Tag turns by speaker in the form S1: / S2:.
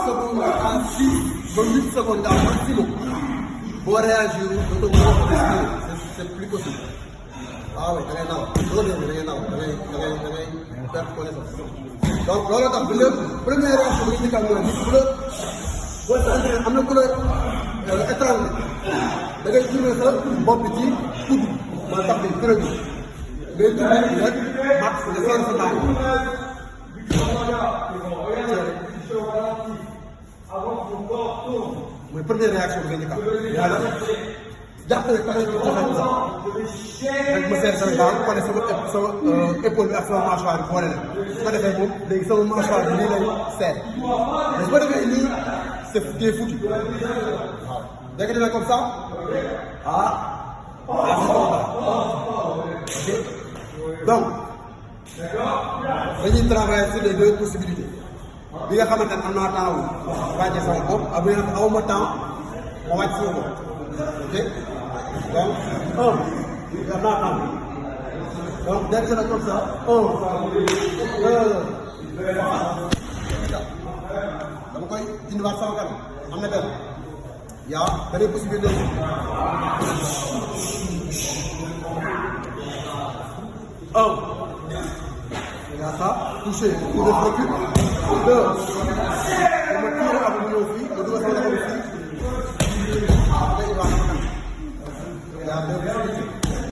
S1: secondes à 6 secondes au maximum pour réagir c'est plus possible. Ah oui, da ngay naw perdre connaissance. Donc loolu tax bu première réaction bi ñu am mooy nit bu la boo am na ku la étranglé da ngay tourné sa bopp ci kudd moo tax bi kërë bi ngay tourné rek max nga seen sa daal mooy première réaction bi nga njëkk am jàpp rek pare ko taxaw sax rek ma seet sama daal pare sama épaule bi ak sama mâchoire bi boole leen su ko defee moom léegi sama mâchoire bi lii lay seet mais su ko defee nii c'est foutu waaw dégg nga comme ça donc dañuy travailler sur les deux possibilités bi nga xamante ne am naa temps wu wàcce sama bopp ak bi nga xam ne awma temps ma wàcc sama bopp ok donc am naa temps donc dégg nga comme ça dama koy dindiwaat sama kanam am na benn yaa beneen possibilité il y a ça touché coup de recul 2